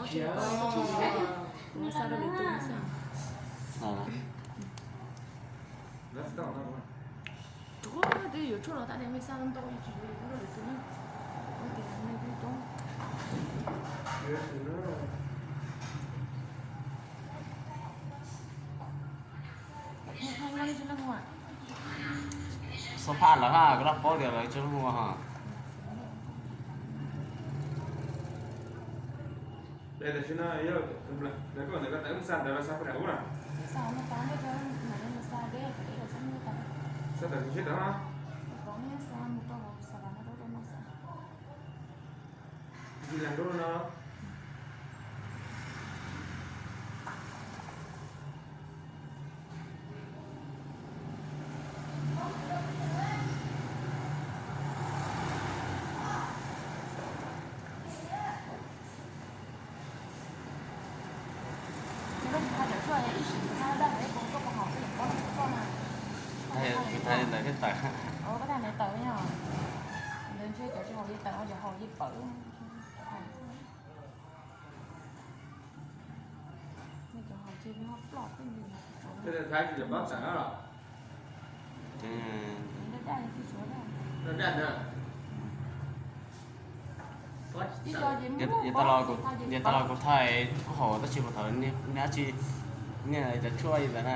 Kuv xa rau lwm tus xwb. Ruam, twb yuav tshuaj los tas li, mej xa ntau, tsis yuav, yuav rau lwm tus na. Ua tias nej twb coob. Xob phaj lawm ha, kuv laj paub tias lawv tsis muaj ha. Tam sim no yog koj ntawm koj tawm xa ntawd los xa pem ub na? Xa tawm sib tawm na. Ntsis las nrub no. Kuv thaij li ntawd thiaj tawm. Tsis tau tawm. Ces tau los kuv thaij kuj haum tab sis puas thaum niaj dab tsi, niaj cov tshuaj li ntawd na.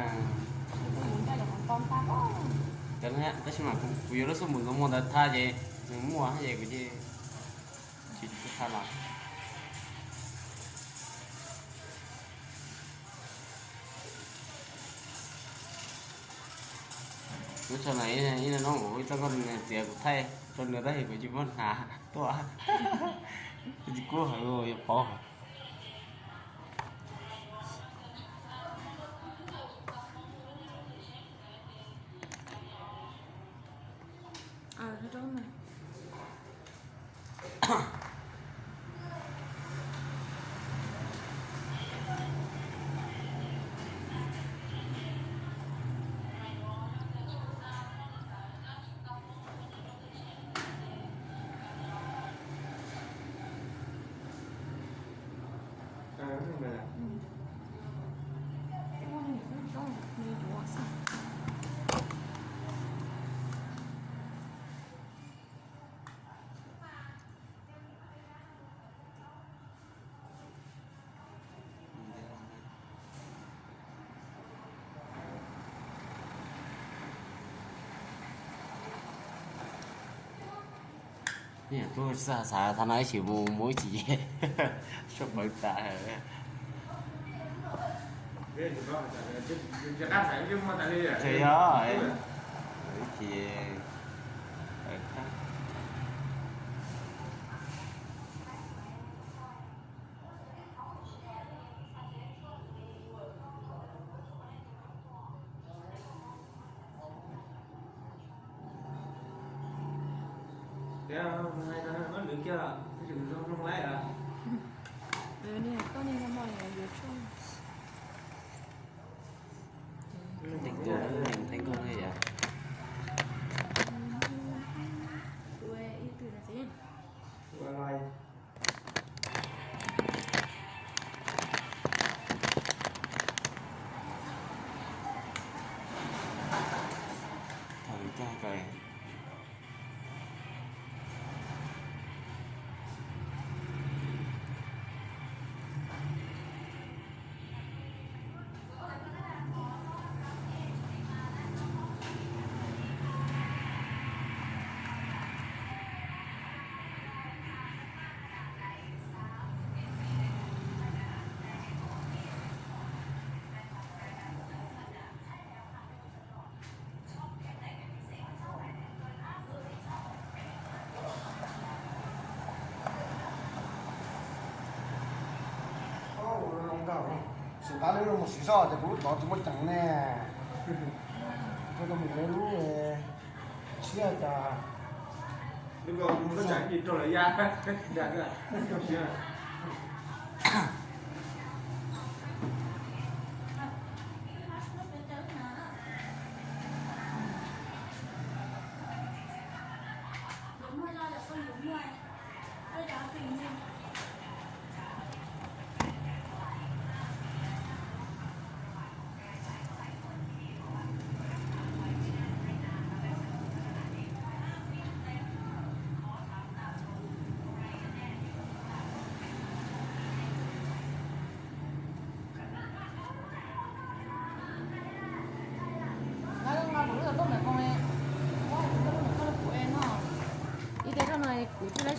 Tab sis mas kuv yuav lub xub npum ntxuav muag ntawd thaij ces nws muaj ces kuv cia li tsis thaij los. Lub tsho no ib leeg no kuv txoj nkauj txiav kuv thaij rau nws tab sis kuv tsis muaj hnav tuaj. Kuv tsis kub heev yuav paub. Kuv xav xav thaum no ib chim mus mus ib chim ces sab pawv tas. Yog ib chim Teeb Nkauj, Teeb Nkauj ne yom. Xav tab lub no mus siv zoj ces kuv lub tod tsis muaj ceev ne. Koj mus lub siab cas.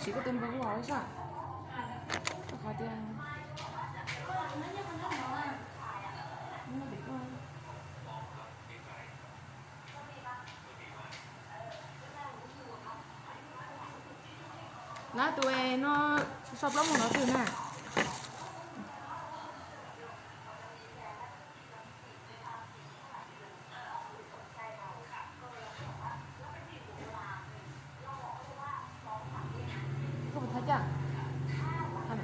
Siv koj tus npawg hu hauv saib. Koj qhov tias na tus no sau plaub muag no twg na. Koj puas thaj caj? Koj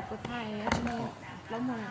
puas thaj plaub muag na?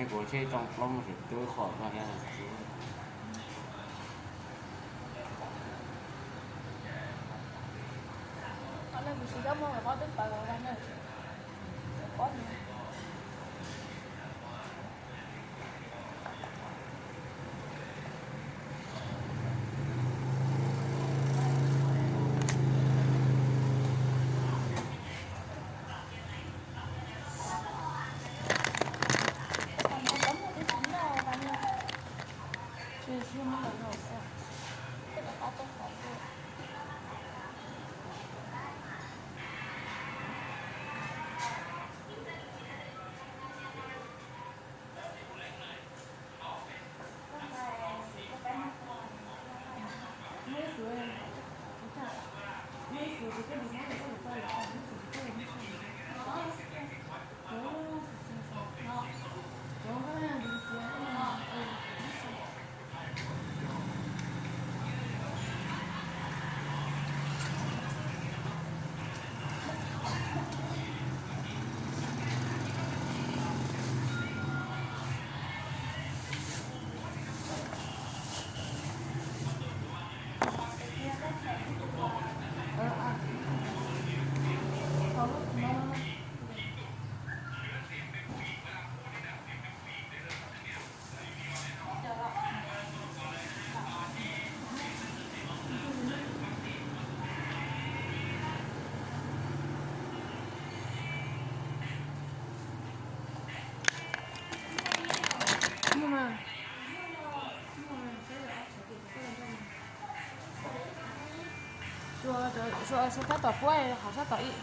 Kuv tsheb tsoo plaub muag tseem twb qhov no thiab. Suav sab tom puab, qhov sab tom ib.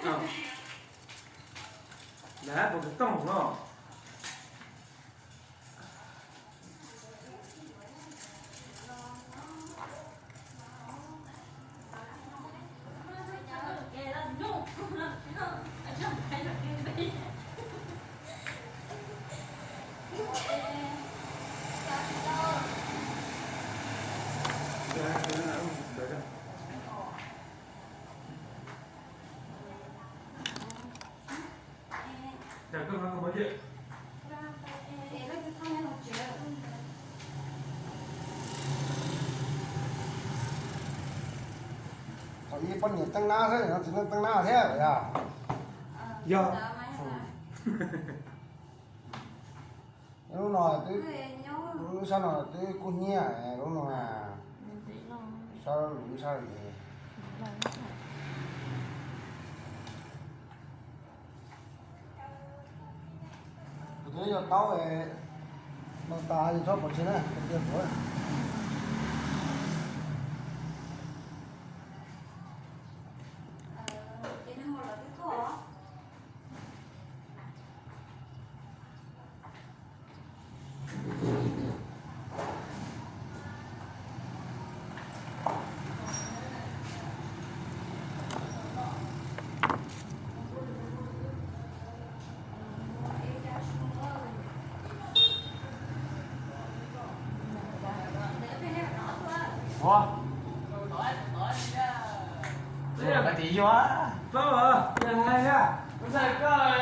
Lawv puas tus tooj no? Thaum ub poj niam teeb nab xwb, no txiv neej teeb nab thiab yog. Yog. Lub no twb, lub sab no twb kub hnyiab lub no. Sab lub sab. Kuv twb yog taub no tas txhob pov tseg na, tiag pov. Ua, ua tim yuav. Paub, yog hais tias, kuv xav koj,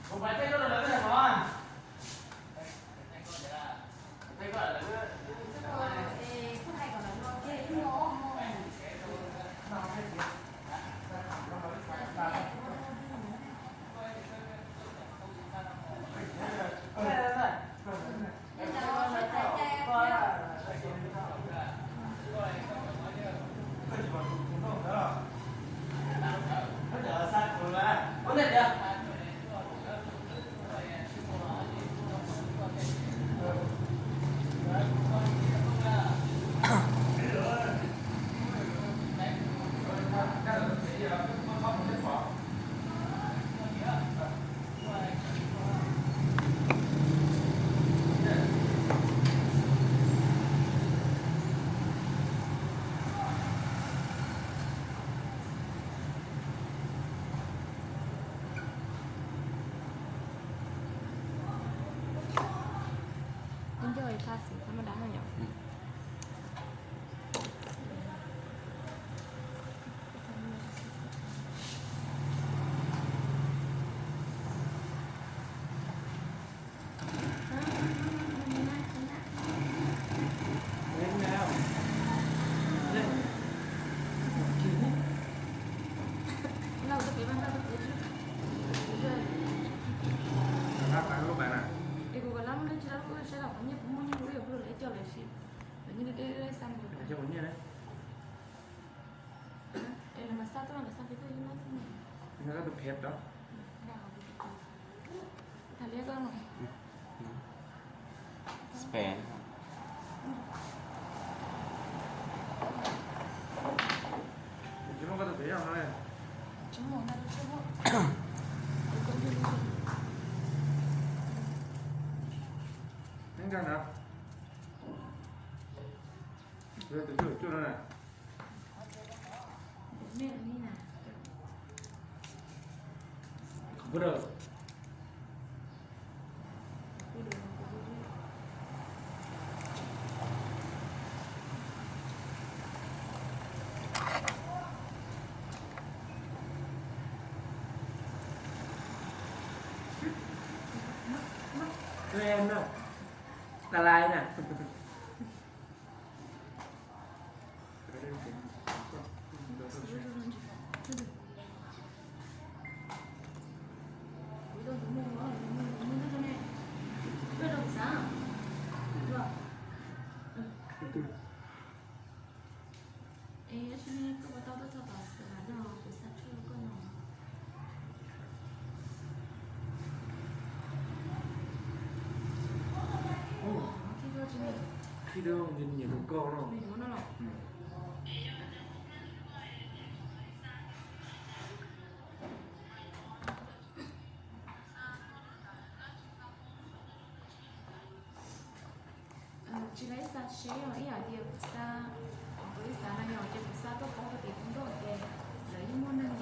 kuv pais tej koj rau lawv tej no. Enjoy tha xim tham ma dab no yom. Es kuv kom lab muaj nyiaj tsis lab, kuv saib los qhov nyiaj puas muaj nyiaj, kuv yuav kuv lawv coj lawm sis lawv nyiaj deb deb xa mus. Coj kuv nyiaj na. Es lawv mas xa tuaj, lawv xa peb tuaj ib nab xwb. Tham li koj no. Spain. Neb nkag na. Tus cuaj, tus cuaj no na. Computer. Tụi em nè. Đà Lạt nè. Khib dab, nyiam tus ko no. Tsis los ib xa seb os, ib yam tias kuv xa, kuv ib xav no yog ces kuv xa tuaj pov hauv tim tus nroj ces lawv yeej muaj neeg